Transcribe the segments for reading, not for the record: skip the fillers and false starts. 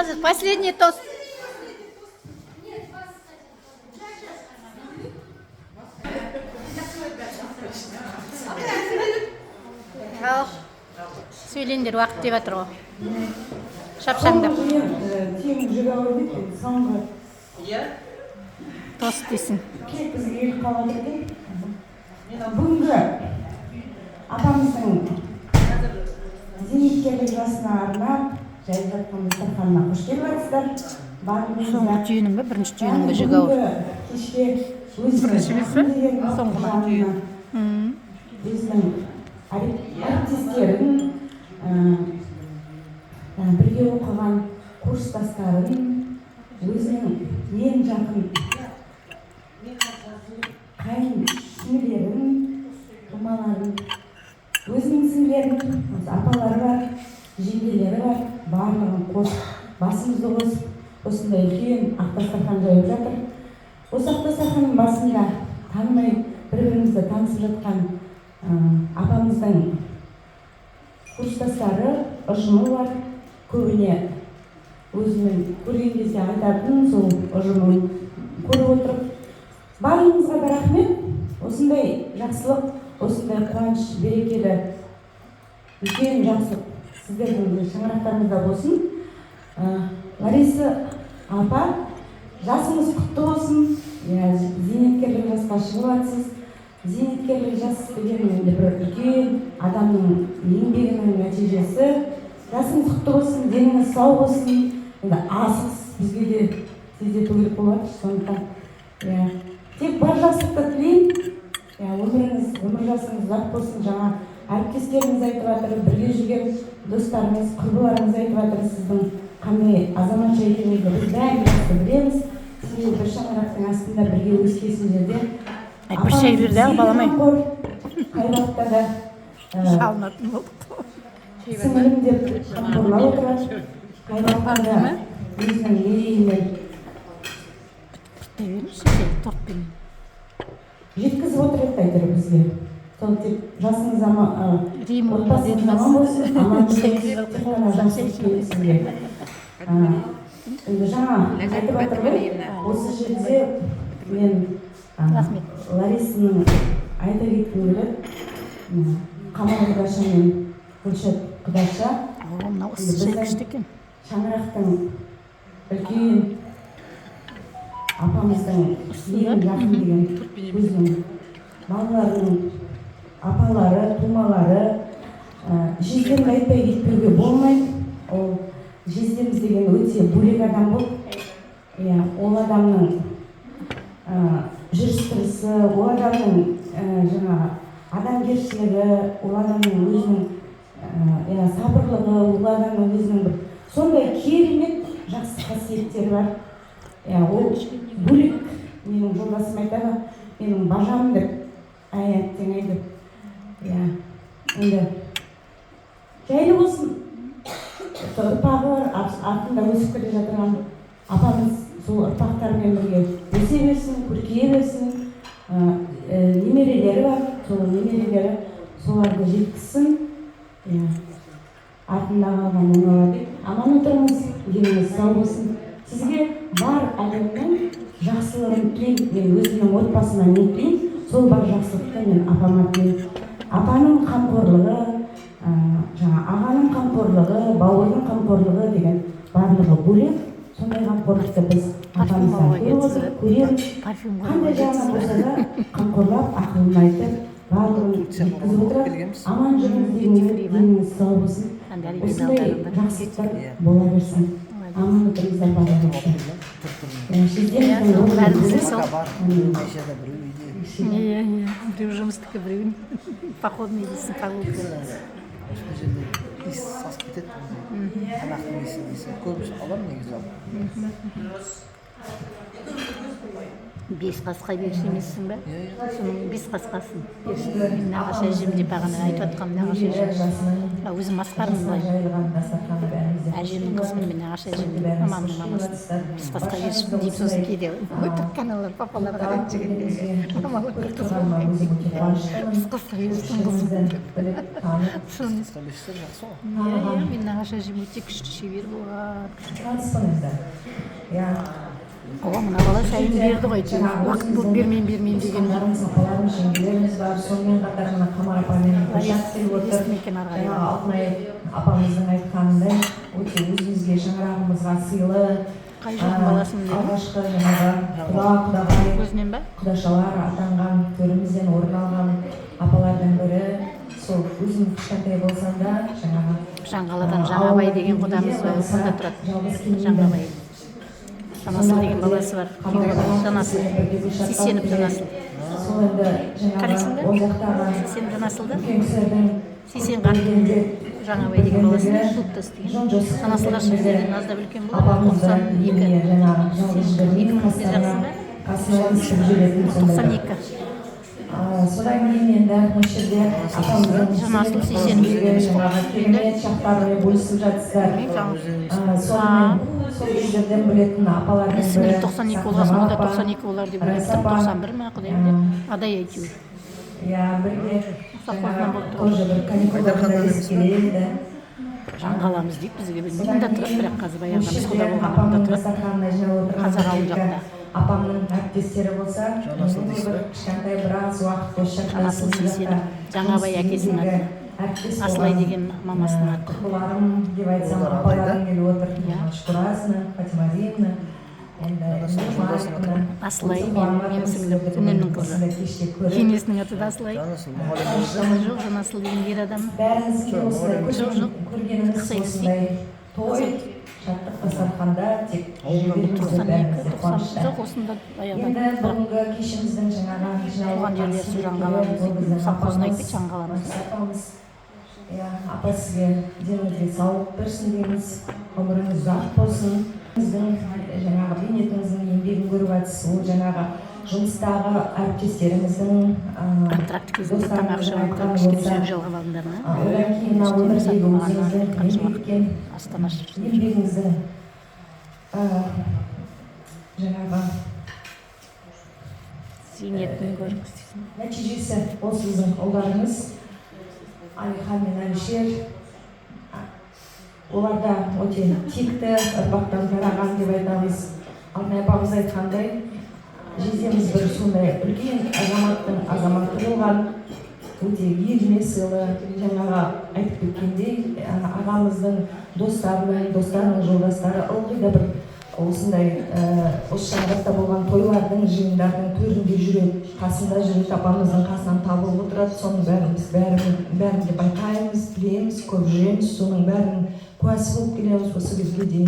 Қазір последний тост. Ал, сөйлеңдер, уақыт деп жатыр ғой. Шапшаңдап. Тең жүре ауыр дейді енді соңғы Тост дейсің. Кек бізге келіп қалады екен. Бүгінгі апамыздың зейнеткерлік жасына арнап жайып жатқан дастарханына қош келіп жатсыздар барлығыңызға. Соңғы түйінің бе, бірінші түйінің бе жегі ауыр? Бүгінгі кешке өзінің Бірінші емес пе? жақын деген Соңғы ма? жанына өзінің әріптестерін, бірге оқыған курстастарын, өзінің ең жақын қайын сіңілерін, тумаларын, өзінің сіңілерін, осы апалары бар, жеңгелері бар, барлығын қосып, басымызды қосып, осындай үлкен ақ дастархан жайып жатыр. Осы ақ дастарханның басында танымай бір бірімізді танысып жатқан апамыздың курстастары, ұжымы бар. Көбіне өзінің көрген кезде айтатын сол ұжымын көріп отырып, барлығыңызға да рахмет. Осындай жақсылық, осындай қуаныш, берекелі үлкен жақсылық сіздердің де шаңырақтарыңызда болсын. Лариса апа, жасыңыз құтты болсын. Иә, зейнеткерлік жасқа шығып жатсыз. Зейнеткерлік жас деген енді бір үлкен адамның еңбегінің нәтижесі. Жасыңыз құтты болсын, деніңіз сау болсын. Енді асығыс бізге де тездету керек болып жатыр, сондықтан, иә, тек бар жақсылықты тілеймін. Иә, өміріңіз, өмір жасыңыз ұзақ болсын. Жаңа әріптестеріңіз айтып жатыр, бірге жүрген достарыңыз, құрбыларыңыз айтып жатыр, сіздің қандай азаматша екеніңізді біз бәрін жақсы білеміз. Себебі бір шаңырақтың астында бірге өскен жерде Ай, бір шай бер дағы, балам ай. Қамқор, қай уақытта да Шалынатын болдық. сіңілім деп қамқорлап отырады, қай уақытта да өзінің мерейімен Құрттай беріңізші шай тортпен. Жеткізіп отырады әйтеуір бізге. Сол тек жасыңыз аман, Рим отбасыңыз аман болсын, аман жүріңіз, тек қана жақсылық тілеймін сізге. Енді жаңа айтып жатыр ғой, осы жерде мен Рахмет. Ларисаның айта кеткім келеді. Қамал құдаша мен Гүлшат құдаша О, мынау ыссы шай күшті екен. Шаңырақтың үлкен апамыздың ең жақын деген өзінің балаларының апалары, тумалары, жездемді айтпай кетпеуге болмайды. Ол жездеміз деген өте бөлек адам болды. Иә, ол адамның жүріс тұрысы, ол адамның жаңағы адамгершілігі, ол адамның өзінің иә, сабырлығы, ол адамның өзінің бір сондай керемет жақсы қасиеттері бар. Иә, ол бөлек. Менің жолдасым айтады, менің бажам деп, әй, әттең ай деп. Иә, енді жайлы болсын. Ұрпағы бар, артында өсіп келе жатырған апамыз сол ұрпақтарымен бірге өсе берсін, көркейе берсін. Немерелері бар, сол немерелері соларды жеткізсін. Иә, артында қалған оңала дейді. Аман отырыңыз, деніңіз сау болсын. Сізге бар әлемнің жақсылығын тілеймін. Мен өзімнің отбасыма не тілеймін, сол бар жақсылықты мен апама тілеймін. Апаның қамқорлығы, жаңа ағаның қамқорлығы, бауырдың қамқорлығы деген барлығы бөлек. Сондай қамқорлықты біз Парфюм апамыздан алуға көріп кетсіз. отырып, көреміз. Парфюм Қандай қоюға жағынан кетсіз. Болса да қамқорлап, ақылын айтып, барлығын жеткізіп отырады. Аман жүріңіз, деніңіз сау болсын. Осындай жақсылықтар бола берсін. Аман отырыңыздар барлығыңыздар. Жездеміздің орны Бәрімізде бөлек. сол. Біреу үйде. Иә, біреу жұмыстікі, біреу походный дейсің, прогулка. Сол жерде иіс сасып кетеді, тамақтың иісі несі. Көбісі аламын негізі. Бес қасқа берші емессің бе? Иә, иә. Соның бес қасқасын берші. Мен нағашы әжем деп бағана айтып жатқанмын, нағашы Немере әжем. жасының А өзім асқармын жасына былай. жайылған дастарханы бәріміз де Әжемнің қызымын мен, нағашы әжемнің, бәріміз мамамның мамасы. Бес қасқа берші деймін, сосын кейде өтірік аналар, папаларға ренжігенде, мамаларға қыз болмаймын. Бес қасқа беріштің қызымын деп. Біліп, танып, Соны Қасқа берсеңдер, жақсы ғой. Иә, мен нағашы әжем өте күшті шебер болған. Таныспын енді, иә. О, мына бала сәлем берді ғой әйтеуір. Уақыт болып бермеймін, бермеймін дегенмен. Туысқандарымыз, апаларымыз, жеңгелеріміз бар. Сонымен қатар мына Қамар апамен Гүлшат келіп отыр. Естіме екен ары қарай. Жаңағы Алтынай апамыздың айтқанындай, өте өзімізге, шаңырағымызға сыйлы. Қай жақтың баласымын дедің? Алғашқы жаңағы құда, құдағай, Өзінен ба? құдашалар атанған, төрімізден орын алған апалардың бірі. Сол өзім кішкентай болсам да, жаңағы Жаңғаладан Жаңабай деген құдамыз бар, сонда тұрады. Жалғыз келмейді. Жаңабай. Жанасыл деген баласы бар. Күйеу баласы Жанасыл. Сейсенов Жанасыл. Сол енді Танисың жаңағы ба? ол жақтағы Сейсенов Жанасылды? үлкен кісілердің Сейсен қарттың Жаңабай деген баласы клубта істеген. жон жосық Жанасылдар сіздерден аздап үлкен болады. Апамызды 92. үйіне жаңағы жалғыз жібермей, Екі мың қастарына жақсы ба? қасына естіп жүретін сондай. 92. Содан кейін енді осы жерде апамыздың Жанасыл Сейсенов. жаңағы керемет шақтарымен бөлісіп жатсыздар. Сонымен сол кездерден білетін апалардың бірі Сіңілім 92 болған соң, ол да Сақжамал апа, 92 болар деп ойлап Раиса тұрмын. апа. 91 ма, құдай біледі. Адай әйтеуір. Иә, бірге Совхозынан жаңағы болып тұр. тоже бір каникулдарында Айдарханнан емес пе? келеді. Жаңғаламыз дейді бізге, білмеймін. Мында тұрады, бірақ қазір баяғыда Осы біз құда жерде болғанда мында апамның тұрады. дастарханына жиналып отырған Қазақ ауыл екі жақта. апамның әріптестері болса, Жанасыл менің дейсіз бір бе? кішкентай біраз уақыт осы жақта, Жанасыл сол жақта Сейсенов. Жаңабай әкесінің аты. әріптес Асылай болған, деген мамасының аты. Құрбыларым деп айтсам, Олар апаларым адайда? келіп отыр. Иә. Шкуразина Фатима Алиевна, енді Жанасыл жолдасының аты кім? Асылай өте менің қуанып менің жатырмыз сіңлім, сіздерді інімнің қызы. осындай кеште көріп. Енесінің аты да Асылай. Жанасыл мұғалім болды. Жоқ, Жанасыл деген ер адам. Бәріңізге Жоқ, осындай мұғалім. Жоқ, жоқ. көргеніміз Қысай осындай той, шаттық дастарханда тек Ауылдан жүре беріңіздер, 92, бәріміз де 90, қуанышта. жоқ, осында Енді баяғыда. Бірақ бүгінгі кешіміздің жаңағы жиналып туған жерлері отырған Жаңғаламыз себепкері дейді. бұл біздің Совхозын апамыз, айтпайды, Жаңғаламыз. апамыз. Иә, апа, сізге деніңізге саулық берсін дейміз, ғұмырыңыз ұзақ болсын. Біздің жаңағы бейнетіңіздің еңбегін көріп жатсыз. Ол жаңағы жұмыстағы әріптестеріңіздің Контракт кезінде тамақ достарыңыздың ішіп алып, айтқаны кішкене болса, сүйек жалғап алдыңдар ма? одан кейін мына өмірдегі өзіңіздің Қанша уақыт еңбеккен астан ашып жүрсіңдер? еңбегіңіздің жаңағы Зейнетін көріп. нәтижесі ол сіздің ұлдарыңыз Алихан мен Әлішер. Олар да өте текті ұрпақтан тараған деп айтамыз. Алтынай апамыз айтқандай, жездеміз бір сондай үлкен азаматтың азаматы болған, өте еліне сыйлы. Жаңағы айтып кеткендей, ағамыздың достарының, достарының жолдастары ылғи да бір осындай осы шаңырақта болған тойлардың, жиындардың төрінде жүреді, қасында жүреді, апамыздың қасынан табылып отырады. Соның бәрін біз бәрін де байқаймыз, білеміз, көп жүреміз, соның бәрінің куәсі болып келеміз осы кезге дейін.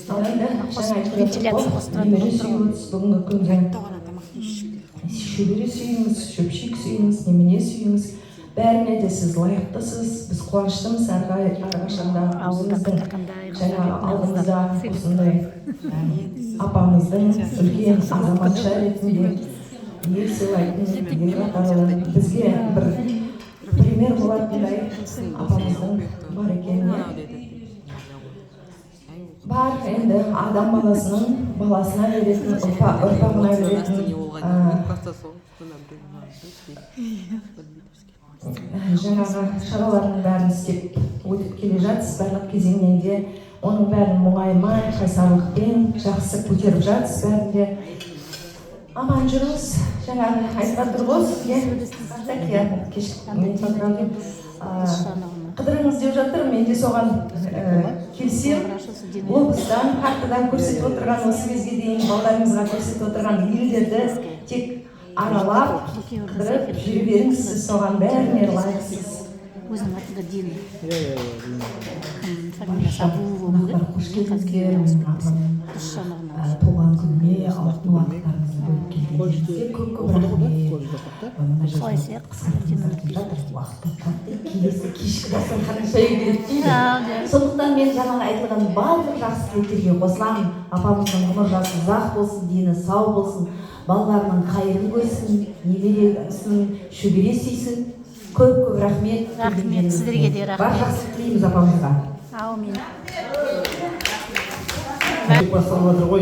Ал енді жаңа айтып Вентиляция жатыр ғой, қостырады немере болып тұр сүйіп отырсыз бүгінгі күнде, шөбере сүйіңіз, шөпшек сүйіңіз, немене сүйіңіз, бәріне де сіз лайықтысыз. Біз қуаныштымыз әрқашанда Ауылда өзіміздің қандай жаңағы алдымызда қыздар. Осындай апамыздың үлкен азаматша ретінде ел сыйлайтын, ел қатарлы, бізге бір пример болатындай апамыздың бар екеніне. Бар енді адам баласының баласына беретін, ұрпағына беретін жаңағы шаралардың бәрін істеп өтіп келе жатсыз. Барлық кезеңнен де оның бәрін мұңаймай, қайсарлықпен жақсы көтеріп жатсыз. Бәрін де аман жүріңіз. Жаңағы айтып жатыр ғой сізге, иә, қыдырыңыз деп жатыр. Мен де соған келісемін. Облыстан, картадан көрсетіп отырған, осы кезге дейін балдарыңызға көрсетіп отырған елдерді тек аралап, қыдырып жүре беріңіз. Сіз соған бәріне лайықсыз. Өзінің аты да Дина. Иә, иә, иә, Дина. Кім, фамилиясы Абуова болу Қонақтар, керек. қош Қазір келдіңіздер. күйеуіне ауысып Менің кетті. апамның Досжановна. Туған күніне алтын уақыттарыңызды бөліп Колледжде келгендеріңізге көп көп оқыды ғой да, рахмет. колледжде оқыды да. Мына жерде Солай сияқты, қысқартып Дина жатыр, уақыт тоқтатты. Келесі кешкі дастарханға шай керек дейді. Да. Сондықтан мен жаңағы айтылған барлық жақсы тілектерге қосыламын. Апамыздың ғұмыр жасы ұзақ болсын, дені сау болсын, балаларының қайырын көрсін, немересінің шөбере сүйсін. Көп көп рахмет. Рахмет, сіздерге де рахмет. Бар жақсылық тілейміз апамызға. Аумин. Басталып жатыр ғой.